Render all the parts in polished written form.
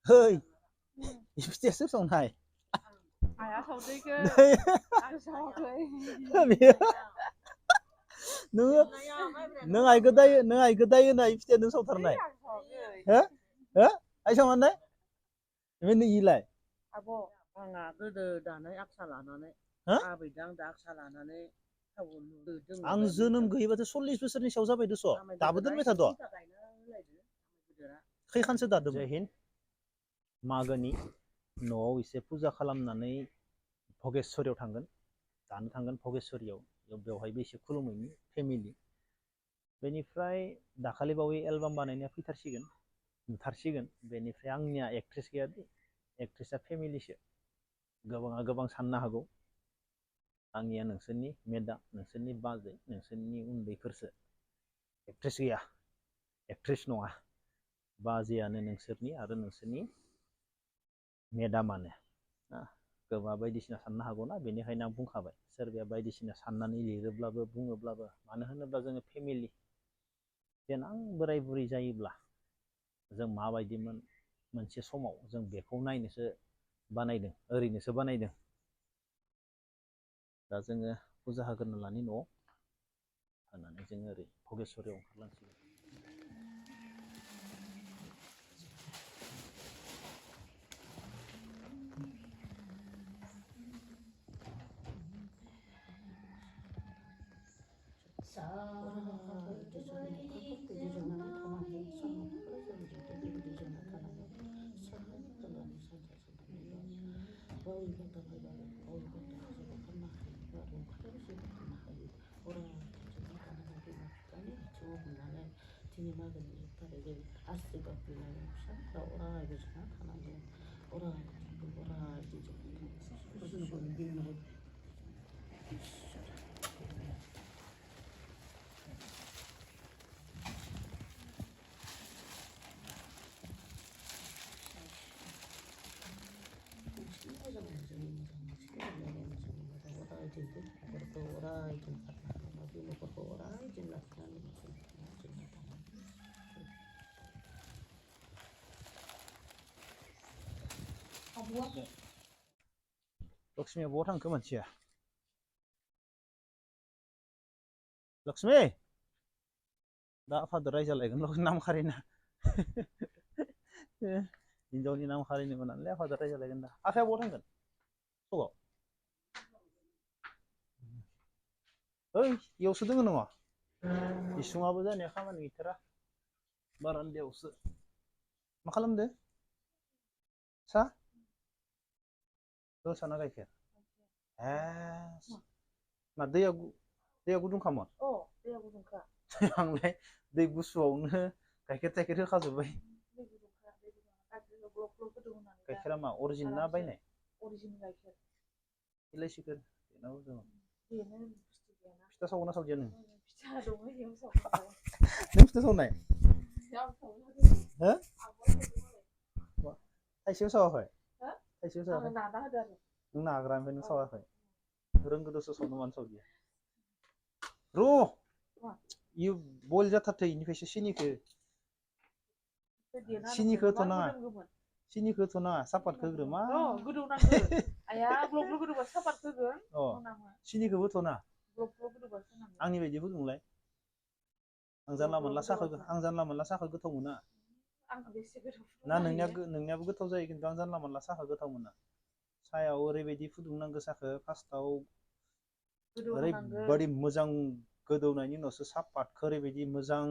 Hơi, işte sırf son này. Ai thầu đi cơ. Đây, Ai sao cười. 미안. nương ai cái đây này, işte nương sau thằng này. Hả? Hả? Ai xong anh đấy? Mình đi gì lại? Abo. Nga goदो दानाय आक्सा लानानै Hả? आबैदां दा आक्सा लानानै town जों आं जोनोम गैयैबाथ' 40 बोसोरनि सायाव जाबाय दस'। दाबो दोनबाय थाद'। खैखानसो दादोंमोन? जय हिन्द। मागोनि न'आव एसे फुजा खालामनानै भगेश्वरियाव थांगोन। दानो थांगोन भगेश्वरियाव। बेवहायबो एसे खुलुमहैनि फेमिलि। बेनिफ्राय दाखालि बावै एलबाम बानायनाया फैथारसिगोन। नुथारसिगोन। बेनिफ्राय आंनिया एक्ट्रेस गैया दे। एक्ट्रेसआ फेमिलिसो। गोबाङा गोबां साननो हागौ। आंनिया नोंसोरनि मेदाम, नोंसोरनि बाजै, नोंसोरनि उन्दैफोरसो। एक्ट्रेस गैया। एक्ट्रेस नङा। बाजैयानो नोंसोरनि आरो नोंसोरनि मेदामानो। गोबां बायदिसिना साननो हागौना, बेनिखायनो आं बुंखाबाय। सोरबाया बायदिसिना साननानै लिरोब्लाबो बुङोब्लाबो, मानो होनोब्ला जोङो फेमिलि। देनां बोराय बुरै जायोब्ला जों माबायदिमोन मोनसे समाव जों बेखौ नायनोसो बानायदों, ओरैनोसो बानायदों। दा जोङो फुजा होगोन लानि न'आव होनानै जोङो ओरै भगेश्वरियाव ओंखारलांसिगोन। लक्ष्मीया बहा थांखो मानसिया? लक्ष्मी दा आफादो रायजालायगोन नाम खारिना। हिनजावनि नाम खारिनो मोननानै आफादो रायजालायगोन दा। आफाया बहा थांगोन? सगाव। ओइ इयावसो दोङो नङा? इसुङाबो जानाया खामानि गैथारा। बारान्दायावसो। मा खालामदो? सा? साना गाइखेर? मा दैया गुदुंखामोन? दैया गुदुंखा। आंलाय दै गुसुआवनो गाइखेर थाइखेर होखाजोब्बाय। गाइखेरा मा अरिजिन ना बायनाय? अरिजिन गाइखेर। इलाइसिखौ देनांगौ जों। बेनो बुस्थु गैयाना। फिथा सावो ना सावदिया नों? फिथा दङ इयाव सावनाय। नों फिथा सावनाय? हो? थाइसेबो सावाखै? थाइसेबो सावाखै? नाना होदो आरो। नों नाग्रा ओमफ्राय नों सावाखै? रोंगौ दस' सावनो मानो सावदिया? र' इयो बयल जाथारथै इनिफ्रायसो सिनिखौ होथ'नाङा। सिनिखौ होथ'नाङा सापातखौ होग्रो। मा गोदौनांगो। आया ग्लब ग्लब गोदौबा सापात होगोन। सिनिखौ होथ'ना। ग्लब ग्लब गोदौबासो होनांगौ। आंनि बायदि फुदुंलाय। आं जानला मोनला साहाखौ गोथाव मोना। ना नोंनियाबो गोथाव जायो, खिन्थु आं जानला मोनला साहाखौ गोथाव मोना। सायाव ओरैबायदि फुदुंनांगौ साखौ, फार्स्टआव ओरैबायदि मोजां गोदौनायनि उनावसो सापातखौ ओरैबायदि मोजां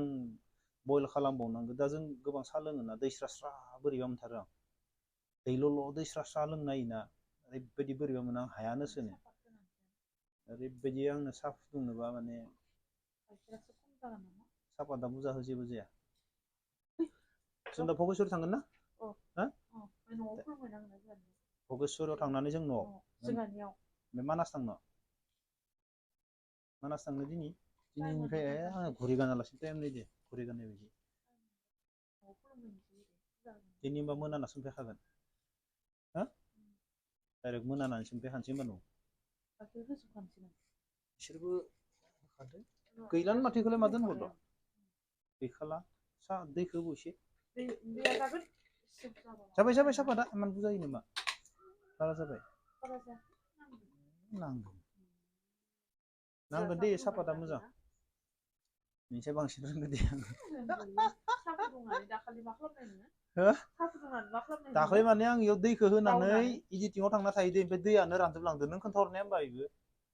बयल खालामबावनांगौ। दा जों गोबां साहा लोङोना, दै स्रा स्रा बोरैबा मोनथारो आं। दैल'ल' दै स्रा स्रा लोंनायोना ओरैबायदि बोरैबा मोनो, आं हायानोसोनो। ओरैबायदि आंनो साहा फुदुंनोबा माने सापाता बुरजा हो जेबो जाया। जों दा भगेश्वरी थांगोन ना? भगेश्वरीयाव थांनानै जों न'आव बे मानास थांनो दिनैनिफ्राय आङो घुरि गानालासिनो टाइम नायदो, घुरि गाननाय बायदि। दिनै होनबा मोनाना सोमफैखागोन। हो? डाइरेक्ट मोनानानै सोमफैखानोसै होनबा न'आव। बिसोरबो गैलानो माथो, इखौलाय मा दोनबावनो? गैखाला। दैखौ होबाव एसे। जाबाय सापाता इमान बुजायो नामा बारा जाबाय नांगोन दे सापाता मोजां नोंसा बांसिन रोंगोन दे आं हो दाख्लै माने आं इयाव दैखौ होनानै इडिटिंआव थांना थायो दे ओमफ्राय दैयानो रानजोबलांदो नों खोन्थाहरनाया होमबा इबो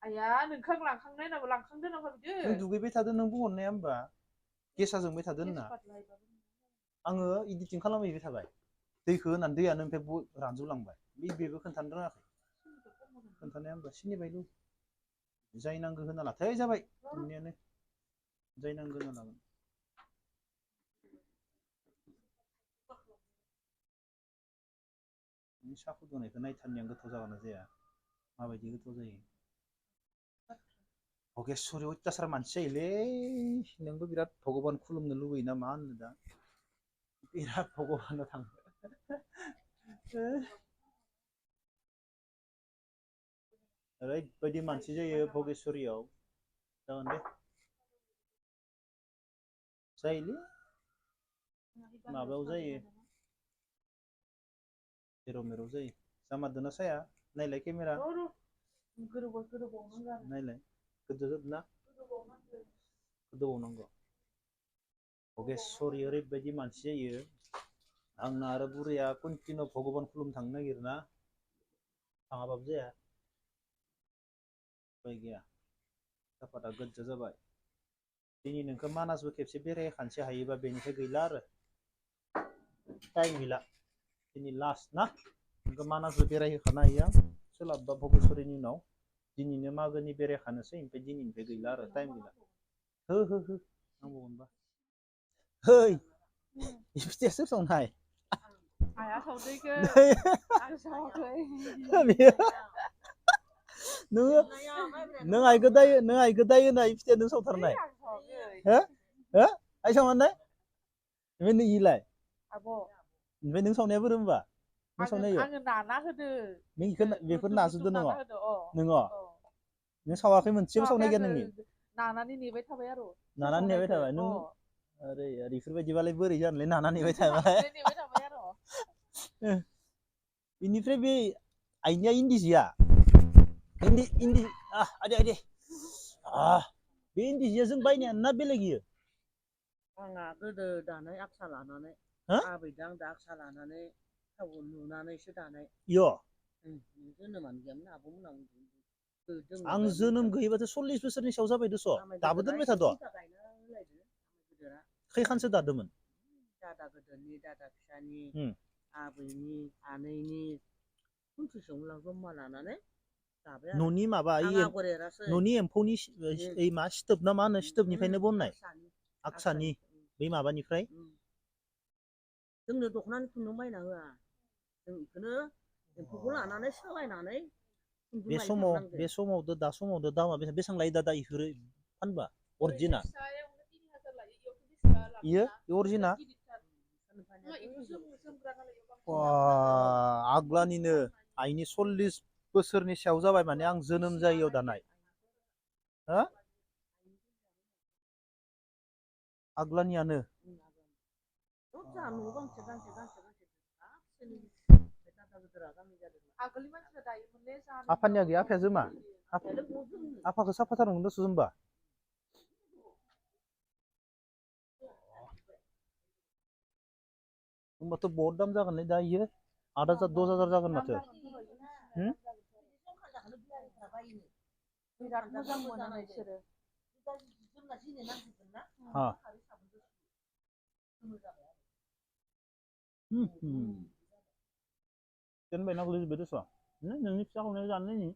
आया नोंखौ आं लांखांदो नामा बिदि नों दुगैबाय थादो नों बुंहरनाया होमबा गेसा जोंबाय थादो होनना आङो इडिटिं खालामहैबाय थाबाय दैखौ होनानै दैयानो ओमफ्राय रानजोबलांबाय बेबो खोन्थानो रोङाखै खोन्थानाया होमबा सिनिबायलै जाय नांगौ होना लाथाय जाबाय नोंनियानो जाय नांगौ होना लागोन साहा फुदुंनायखौ नायथारनाया गोथाव जागोन ना जाया माबायदि गोथाव जायो भगेशवरियाव अयथासार मानसि जायोलै नोंबो बिराद भगबान खुलुमनो लुबैयो ना मा होननो दा बिराद भगबानाव थाङो ओरैबायदि मानसि जायो भगेशवरियाव जागोन दे जायोलै माबायाव जायो जेराव मेराव जायो जामारदोंना साया नायलाय केमेरा नायलाय गोदोजोबना गोदौबावनांगौ भगेशवरि ओरैबायदि मानसि जायो आंना आरो बुरैया कन्टिनिउ भगबान खुलुमनो थांनो नागिरो ना थाङाबाबो जाया उपाय गैया सापाता गोज्जा जाबाय दिनै नोंखौ मानासबो खेबसे बेरायखानोसै हायोबा बेनिफ्राय गैला आरो टाइम गैला दिनै लास्ट ना नोंखौ मानासबो बेरायहोखानो हायो आं सोलाबबा भगेशवरिनि उनाव दिनैनो मागोनि बेरायखानोसै ओमफ्राय दिनैनिफ्राय गैला आरो टाइम गैला हो नांबावगोनबा है फिथाइया सोर संनाय आया सावदो इखो आं सावाखै नों आइखौ दाय होनाय फिथाइया नों सावथारनाय हो आइ सावनाय ओमफ्राय नों इलाय आब' ओमफ्राय नों सावनाया बोरो होमबा नों सावनाय आङो नाना होदो नों बेफोर नाजोबदो नोङो नोङो नों सावाखै मोनसेबो सावनाय गैया नोंनि नानानै नेबाय थाबाय आरो नानानै नेबाय थाबाय नों आरे इफोरबायदिबालाय बोरै जानोलै नाना नेबाय थाबाय बेनिफ्राय बे आइनिया इन्दि जिया इन्दि आदे बे इन्दि जिया जों बायनायानो ना बेलेग इयो आंहा गोदो दानाय आक्सा लानानै आबैजों आं दा आक्सा लानानै थाव नुनानैसो दानाय इयो जोनोमानो गैयामोन आब'मोनहा आं जोनोम गैयैबाथ' 40 बोसोरनि सायाव जाबाय दस' दाबो दोनबाय थाद' खैखानसो दादोंमोन दादा गोदोरनि दादा फिसानि आबैनि आनैनि खनसेसोआवनो जमा लानानै न'नि माबा न'नि एम्फौनि मा सिथोब ना मा होनो सिथोबनिफ्रायनो बननाय आक्सानि बै माबानिफ्राय जोंनो दख'नानि खुन्दुं बायना होआ जों बेखौनो एम्फौखौ लानानै सोलायनानै बे समाव दा समाव दामा बेसेबां लायो दा इफोरो फानबा अरिजिना इयो अरिजिना आग्लानिनो आइनि 40 बोसोरनि सायाव जाबाय माने आं जोनोम जायैयाव दानाय हो आग्लानियानो आफानिया गैया आफाया जोमा आफाखौ साफाथार मोनदोंसो होमबा होमबाथ' बहुत दाम जागोनलै दा इयो 8,000 10,000 जागोन माथो बिराद मोजां मोनो बिसोरो दोनबाय नांगौ जोबबाय दस' नोंनि फिसा खावनायाव जानो नायनि